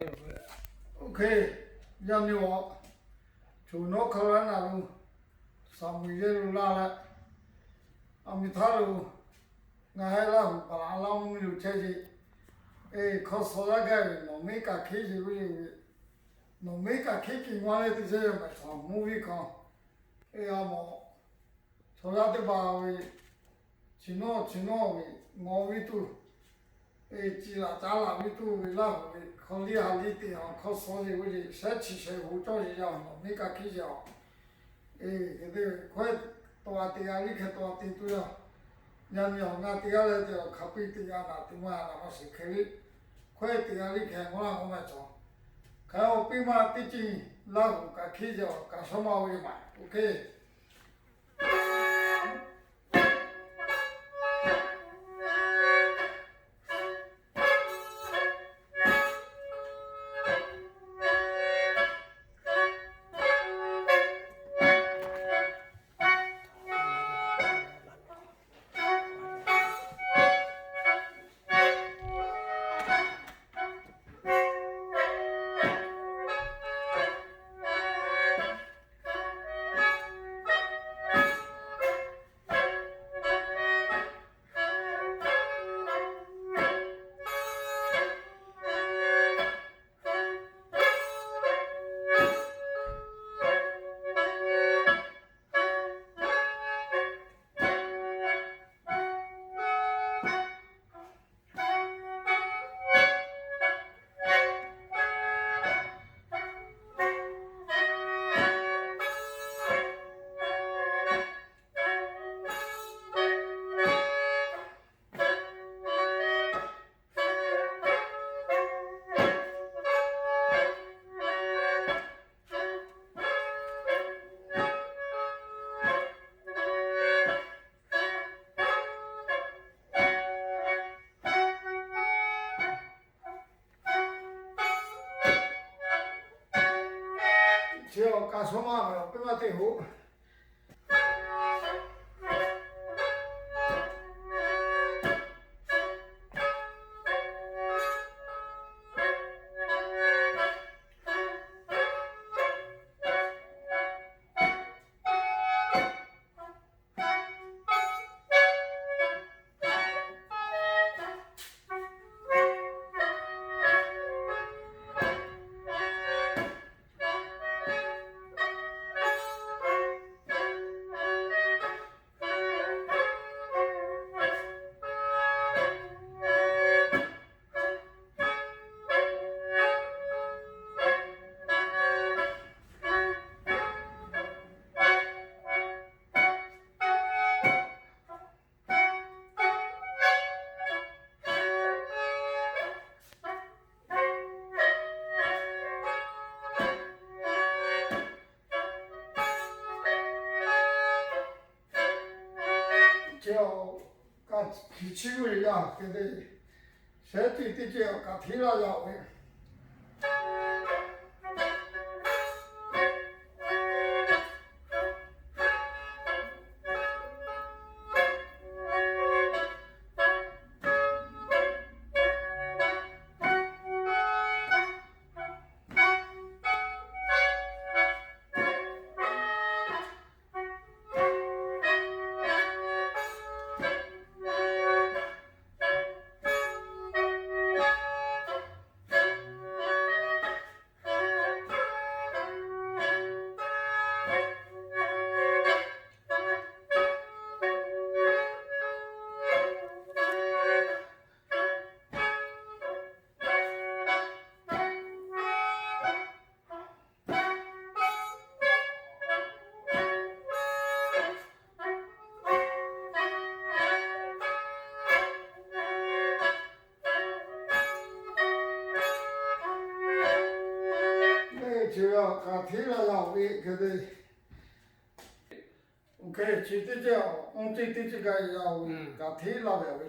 Ok, yaˇ nyi awˬ, choˬ nawˉ hk'a laˇ naˍ lo, Saˍmo yehˇ lo laˇ leh, a miˬ htaˇ lo ngaˬ hui Laˇ huˍ paˍ laꞈ laˇ mvuhˇ miˬ lo chehˇ ve, hk'aw suh laˇ gaˇ ve nawˬ miˉ kaꞈ hkiˉ ve, nawˬ miˉ kaꞈ hkiˉ kiˬ maˇ leh teˇ chehˇ ve maꞈ chaw mvuhˇ viˉ hkawˇ, a mawˬ chaw yaˇ teˇ hpaˍ ve chi nawˇ chi nawˇ ve ngawˬ viˉ tuˬ, ciˍ laꞈ caˉ laꞈ viˉ tuˬ ve Laˇ huˍ ve hk'aw liˇ ha liˇ te awˬ hk'aw suh ve k'oˆ ve shehˉ chi shehˍ hoꞈ cawˇ ve yaˇ nawˬ miˉ kaꞈ hkiˉ ve aˬ. Hk'e te hkawehˇ taw a teꞈ g'a liˇ hkeh taw a te tuˬ yaˇ, yaˇ nyi awˬ ngaˬ teꞈ g'a leh te awˬ hk'a piˇ teꞈ g'a naˍ teꞈ maˇ g'a naˍ maˇ shiˍ hk'e le, hkawehˇ teꞈ g'a liˇ hkeh mawˇ laˇ mawˇ maˇ cawˬ. Hk'e awˬ piˇ maˇ teˇ ceuˬ Laˇ huˍ kaꞈ hkiˉ ve aˬ, kaꞈ shawˉ maˇ ve maꞈ. Ok. Chi awˬ kaꞈ shawˉ maˇ ve awˬ piˇ maˇ te hoꞈ. Chi awˬ kaꞈ hkiˬ chiˇ ve yaˇ hk'e te, shehˉ ceuˬ teˇ ceuˬ awˬ kaꞈ hteˇ laˇ yaˇ ve. Chi ve kaꞈ hteˇ laˇ yaˇ ve hk'e te. Chi teˇ ceuˬ, awˬ teˇ ceuˬ kaꞈ yaˇ ve kaꞈ hteˇ laˇ ve aˬ ve.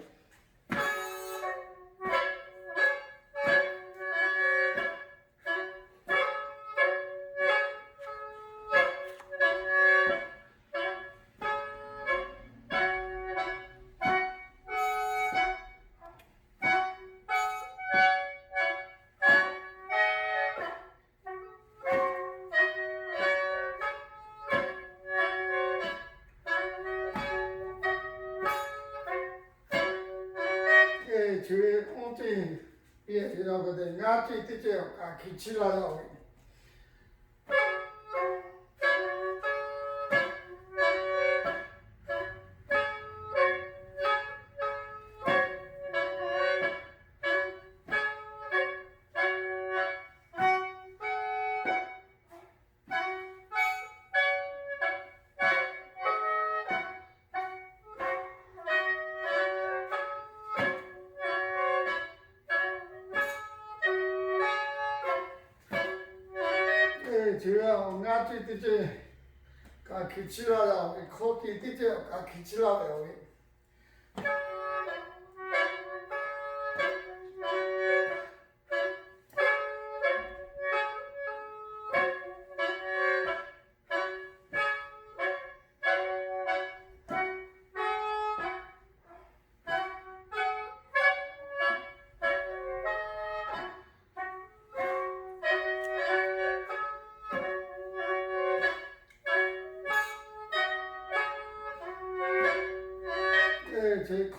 Ngaˇ ceˇ teˇ ceuˬ kaꞈ hk'e chiˇ laˇ ve. Ngaˇ ceˇ teˇ ceuˬ kaꞈ hk'e chiˇ laˇ ve, hkawˇ ceˇ teˇ ceuˬ kaꞈ hk'e chiˇ laˇ ve.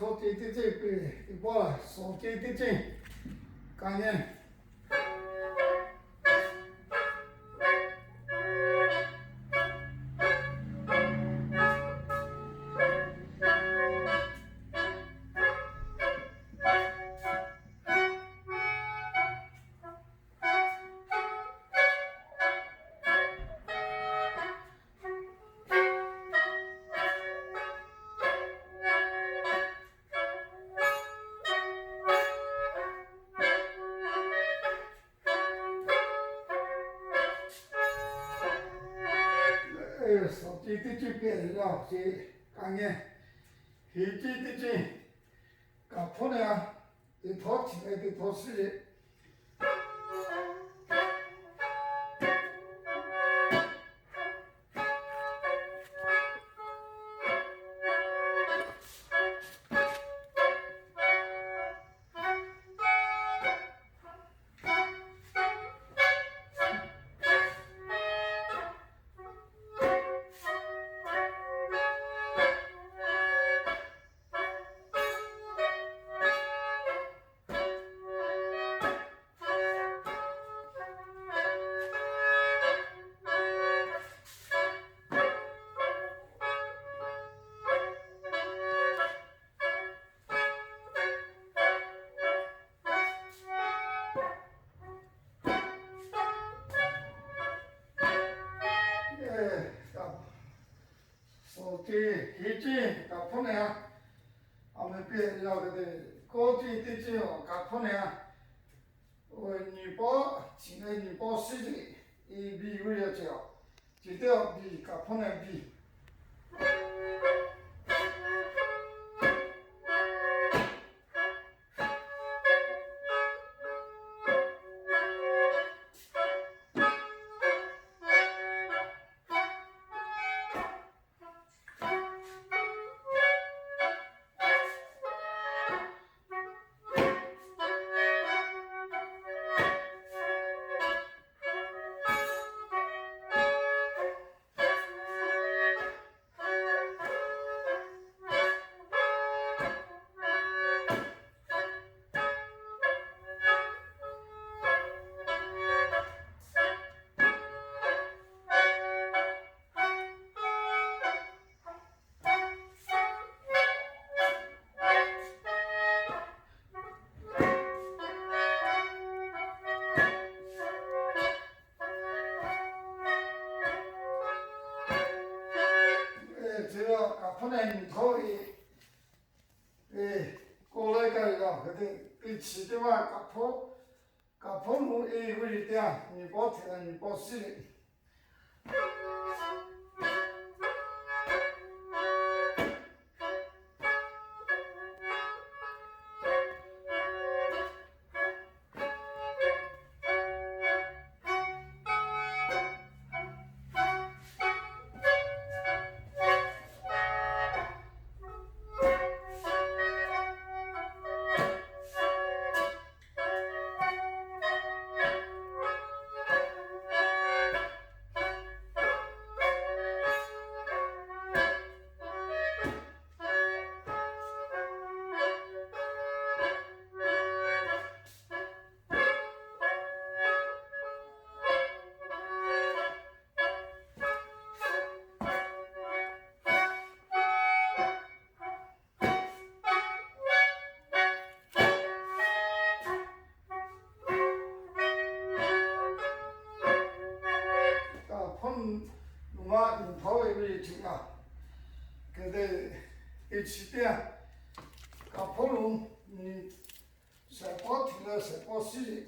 Hkawˇ ceˇ teˇ ceuˬ peuˬ, teˇ pawˆ suhˍ ceˇ teˇ ceuˬ kaꞈ nyi. Suhˍ ceˇ teˇ ceuˬ peuˬ, suhˍ ceˇ kaꞈ nyi. Heˍ ceˇ teˇ ceuˬ kaꞈ hpawˇ neh a, teˇ htawˇ chi leh teˇ htawˇ shiˉ le. Suhˍ ceˇ, heˍ ceˇ kaꞈ hpawˇ neh a. A meh piˇ la ve te, kawˇ ceˇ teˇ ceuˬ kaꞈ hpawˇ neh a. Nyi pawˆ chi leh nyi pawˆ shiˉ le, A B ve yaˇ ceuˬ a. Chi teˇ a B kaꞈ hpawˇ neh a B. Chi kaꞈ hpawˇ neh nyi htawˇ e, e, kawˆ leh kaꞈ le la hk'e te, teˇ chi teˇ maˇ kaꞈ hpawˇ, kaꞈ hpawˇ mvuh e ve le te a, nyi pawˆ hteꞈ la nyi pawˆ shiˉ le. Maˇ nyi hpawˇ ve ve chi a, hk'e te, teˇ chi teˇ a, kaꞈ hpawˇ lo, saiˍ pawˇ hteꞈ leh saiˍ pawˇ siˉ le.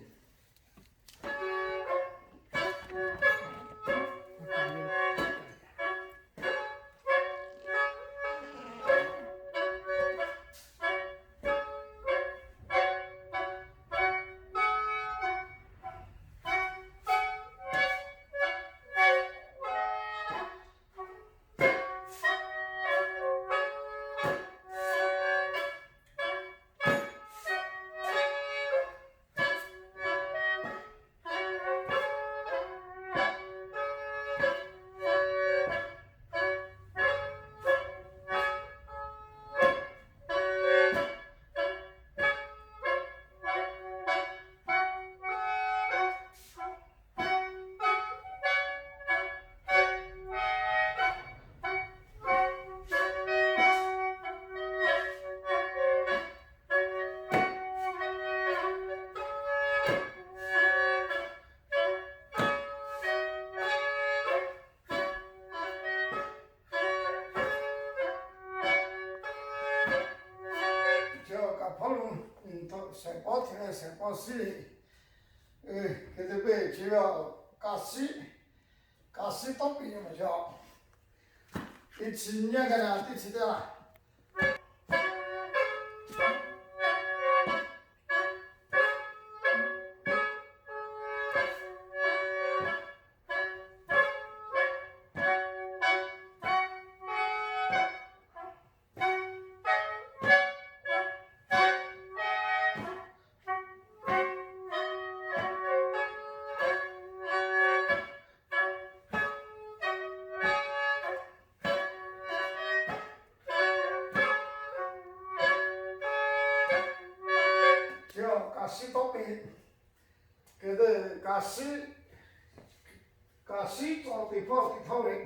Chi kaꞈ hpawˇ lo, saiˍ pawˇ hteꞈ leh saiˍ pawˇ siˉ le. Hk'e te ve chi ve kaꞈ siˉ, kaꞈ siˉ tawˇ piˇ nyi ma chi a. Teˇ chi nyi gaˇ na teˇ chi teˇ a. Chi kaꞈ siˉ tawˇ piˇ, hk'e te kaꞈ siˉ, kaꞈ siˉ tawˇ teˇ hpawˇ teˇ hpawˇ ve.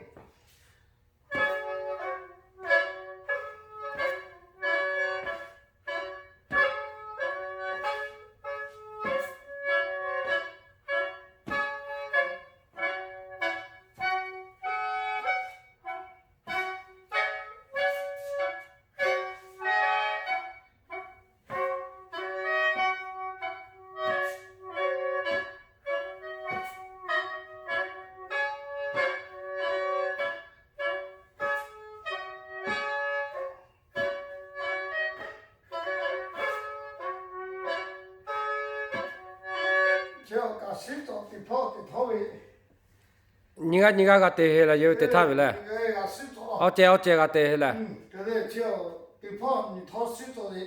Chi kaꞈ siˉ tawˇ teˇ hpawˇ teˇ hpawˇ ve. Nyi g'aˇ nyi g'aˇ g'a te hk'e leh yawˇ hui te htaˇ ve lehˬ, awˬ ceh awˬ ceh g'a te hk'e leh. Teˇ hpawˇ nyi htaˇ siˉ tawˇ ce,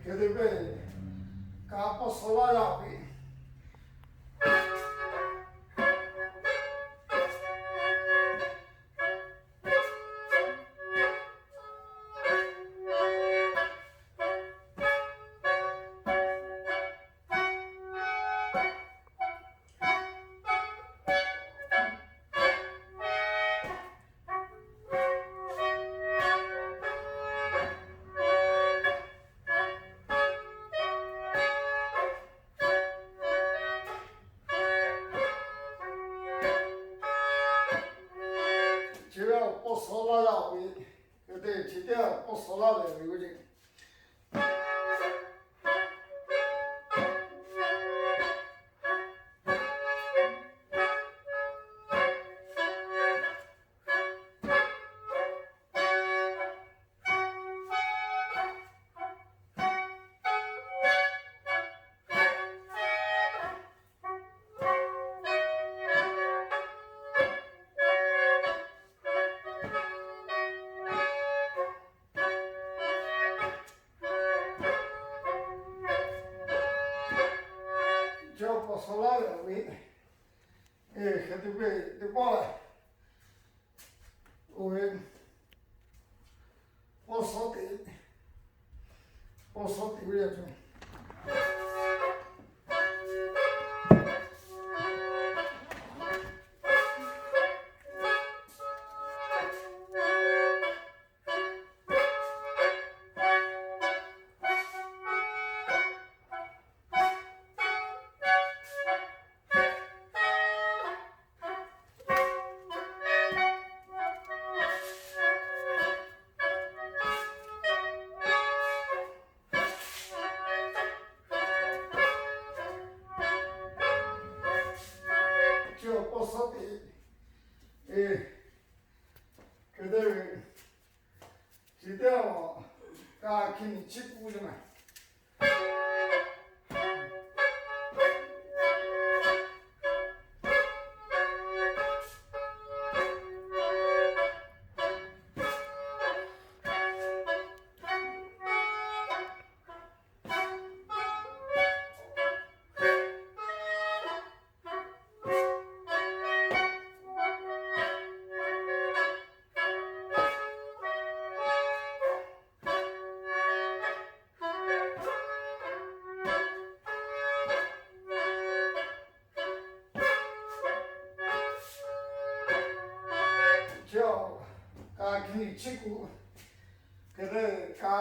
hk'e te ve, kaꞈ pawˆ saw laˇ yaˇ ve. Chi ve awˬ pawˆ saw laˇ yaˇ ve, hk'e te chi teˇ awˬ pawˆ saw laˇ ve ve k'o ce. Oˇ ve, hk'e te ve teˇ pawˆ la, oˇ ve, pawˇ suhˉ teꞈ, pawˇ suhˉ teꞈ ve yoˬ. Chi awˬ pawˇ suhˉ teꞈ, hk'e te ve, chi teˇ awˬ ka hki nyi chiˇ k'u ve maˬ. Chi awˬ ka hki nyi chiˇ k'u, hk'e te ka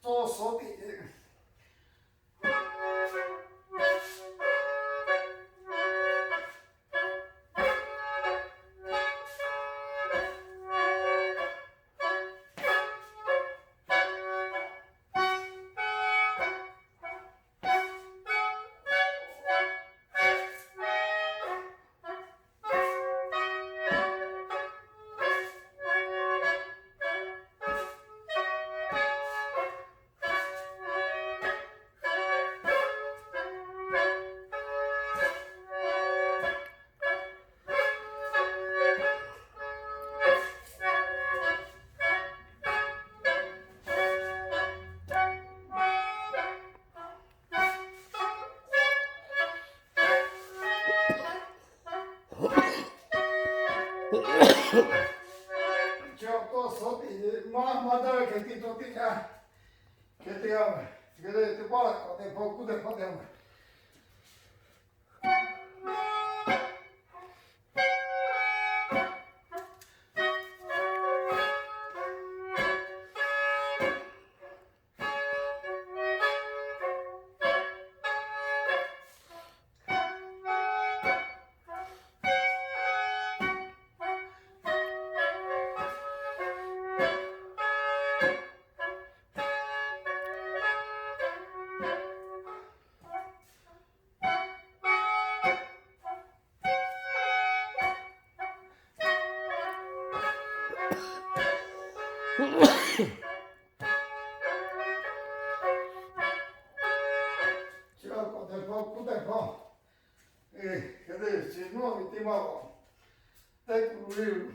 tawˇ suhˉ teꞈ Chi awˬ tawˇ suhˉ teꞈ maˇ maˇ daˇ ve hk'e te tawˇ teꞈ yaˇ. Hk'e te yaˇ, hk'e te teˇ pawˆ la k'awꞈ te hpawˇ kuˉ te hpawˇ te yaˇ. Chi a k'awꞈ te hpawˇ kuˉ te hpawˇ. Hk'e te chi nawˇ ve teˇ maˇ k'awꞈ te kuˬ ve yoˬ.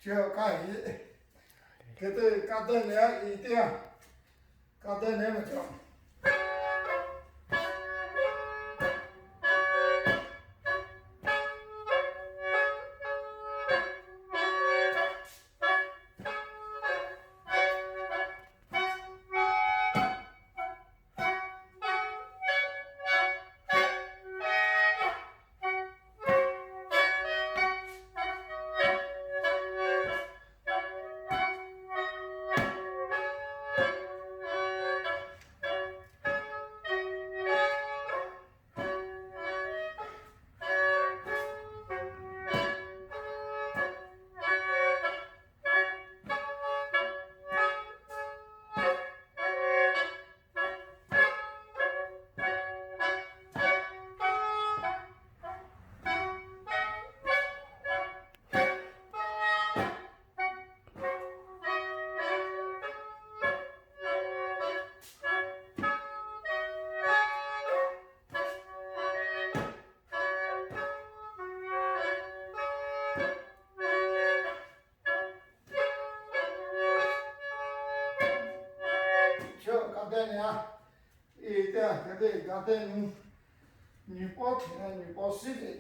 Chi hk'a heˆ, hk'e te ka dehˇ leh a i teˇ yanˇ, ka dehˇ leh maˇ cawˬ. Chi hk'a dehˇ leh a i teˇ yanˇ, hk'e te ka dehˇ nyi, nyi pawˆ htiꞈ leh nyi pawˆ shiˉ leh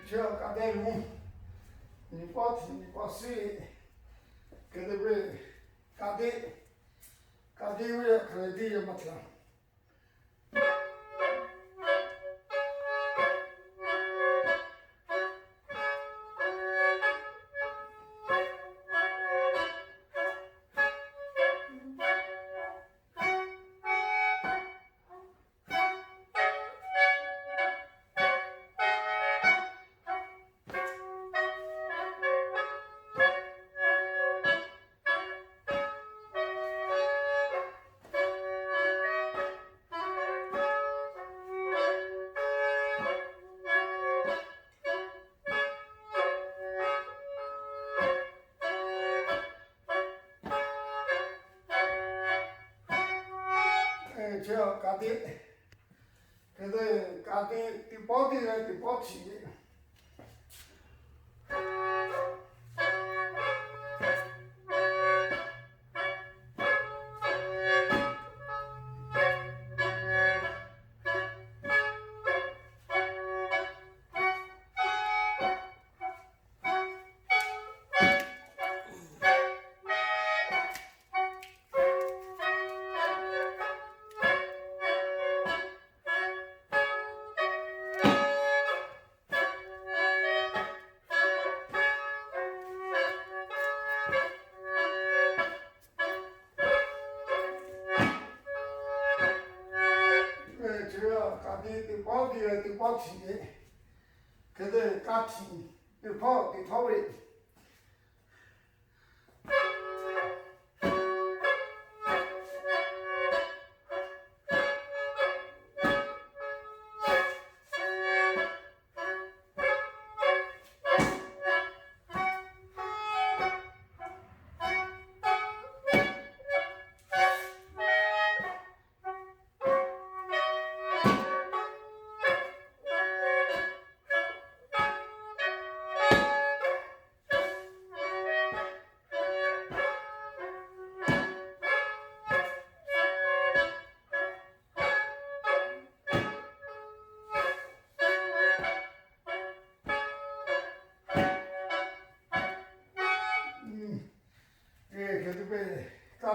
Chi hk'a dehˇ nyi, nyi pawˆ htiꞈ nyi pawˆ shiˉ leh, hk'e te ve ka dehˇ, ka dehˇ ve hk'e le teˇ yanˇ maˇ cawˬ. Chi ka dehˇ, hk'e te ka dehˇ teˇ pawˆ teˇ yanˇ teˇ pawˆ htiꞈ Chi ka dehˇ teˇ pawˆ teˇ yanˇ teˇ pawˆ htiꞈ le, hk'e te ka htiꞈ teˇ hpawˇ teˇ hpawˇ ve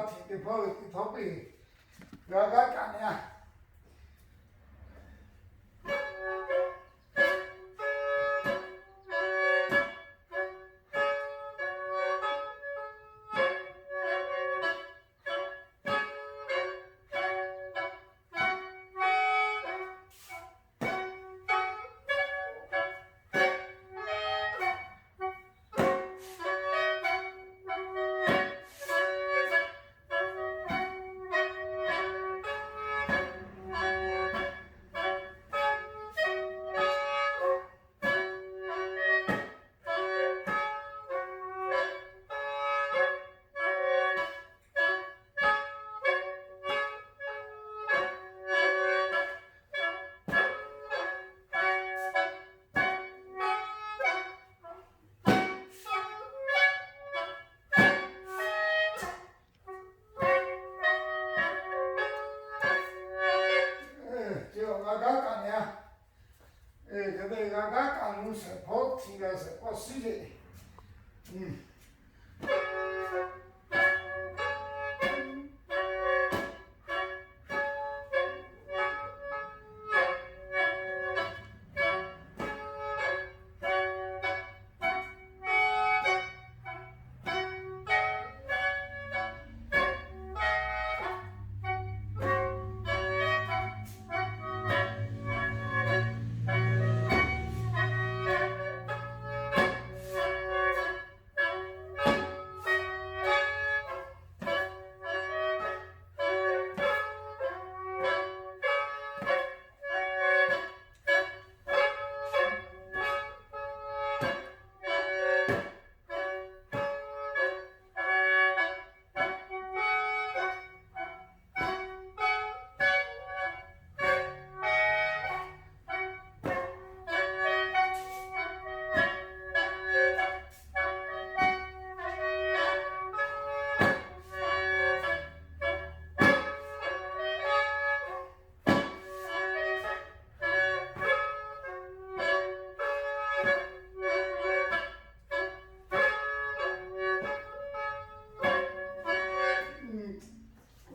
Htiꞈ teˇ hpawˇ ve teˇ hpawˇ piˇ, g'a gaˉ kaꞈ nyi a. G'a gaˉ kaꞈ nyi a. Hk'e te g'a gaˉ kaꞈ nyi, shehˍ hpawˇ htiꞈ g'a shehˍ hpawˇ suhˉ ve.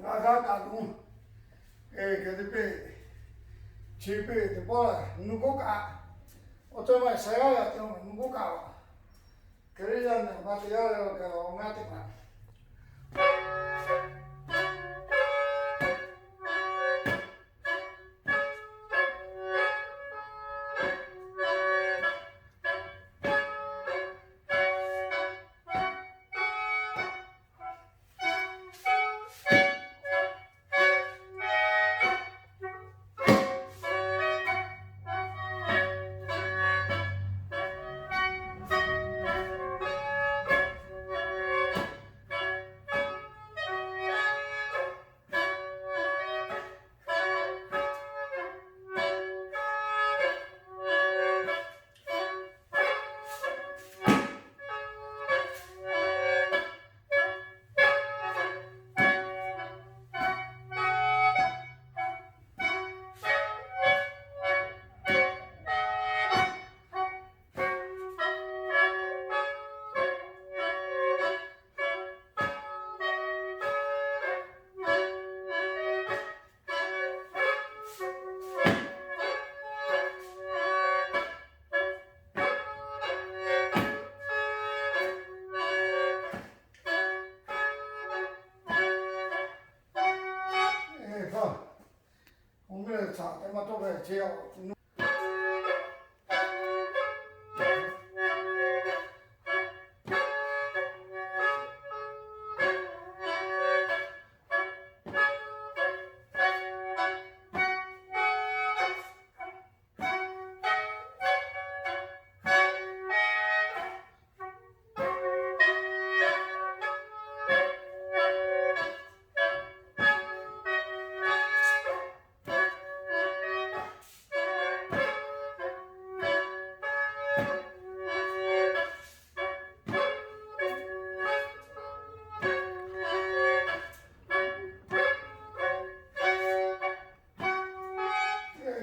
G'a gaˉ kaꞈ nyi, hk'e te peˇ, chi peˇ teˇ pawˆ nuˇ k'oˆ kaꞈ, awˬ cawˇ ma sha yaˇ yaꞈ te nuˇ k'oˆ kaꞈ, Hkriꞈ yaˇ mehˬ ma te yaˇ ve awˬ kaꞈ awˬ ngaˇ teˇ hpaˍ.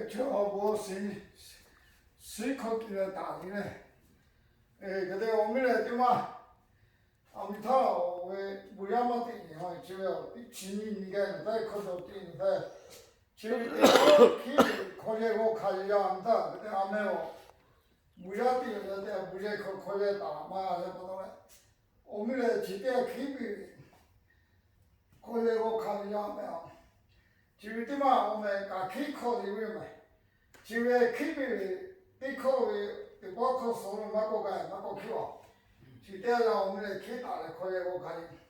Chi awˬ bon shiˍ, shiˍ hkawˇ kiˬ leh taˍ ve le. Hk'e te awˬ miˇ lehˬ teˇ maˇ, awˬ miˇ htaˇ oˬ ve Bon yaˇ maˇ teꞈ nyi ha chi ve a teˇ chi nyi nyi gaˇ nyi taˇ hkawˇ cawˬ teꞈ nyi taˇ. Chi ve teˇ hkawˇ hkiˉ ve hkawˇ yehˬ g'awˇ hk'a yehˬ yaˇ taˇ ve teˇ a meh a. Bon yaˇ teꞈ ve yaˇ teˇ a bon yehˬ hkawˇ hkawˇ yehˬ taˍ maˇ g'a leh pa taw leh, awˬ miˇ lehˬ chi teˇ hkiˉ ve hkawˇ yehˬ g'awˇ hk'a yehˬ yaˇ meh a. Chi ve teˇ maˇ awˬ meh kaꞈ hkiˉ hkawˇ ve yoˬ meh. Chi ve hkiˉ ve teˇ hkawˇ ve teˇ pawˆ hkawˇ suh lo maˇ kawˆ gaˇ maˇ kawˆ hkiˉ a. Chi teˇ a yaˇ awˬ miˇ lehˬ hkiˉ taˍ leh hkawˇ yehˬ g'awˇ hk'a yehˬ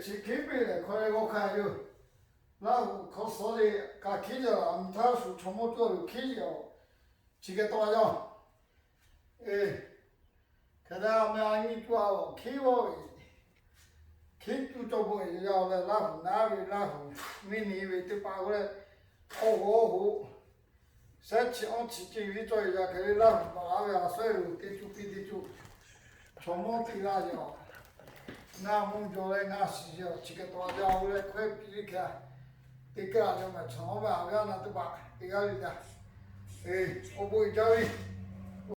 Chi hkiˉ piˇ lehˬ hkawˇ yehˬ g'awˇ hk'a yoˬ. Laˇ huˍ hkawˇ suh le kaꞈ hkiˉ yaˇ laˬ mvuhˇ htaˇ shu chaw mawˇ cawˇ lo hkiˉ yaˇ. Chi hk'e taw yaˇ. Hk'e te a meh a nyi tuˬ a lawˬ hkiˉ g'awˇ ve, hkiˉ tuˬ cawˬ bawˆ e yaˇ leh Laˇ huˍ naˉ ve Laˇ huˍ miˇ nyi ve teˇ hpaˍ g'awˇ leh, awˬ g'awˇ hoꞈ shehˉ chi awˇ chi ceuˬ viˉ cawˇ e yaˇ hk'e le Laˇ huˍ paˍ laˇ ve a suhˉ lo teˇ cuˇ piˇ teˇ cuˇ chaw mawˇ teˇ g'aˇ yaˇ. Ngaˬ mvuhˇ jaw leh ngaˬ shiˍ yaˇ chi hk'e taw yaˇ oˇ leh hkawehˇ piˇ ve hk'e, teˇ kaˇ yaˇ maˬ chaw mawˇ ve a ve a naˬ teˇ hpaˍ teˇ g'aˇ ve yaˇ. Awˬ bon uiˍ jaˇ ve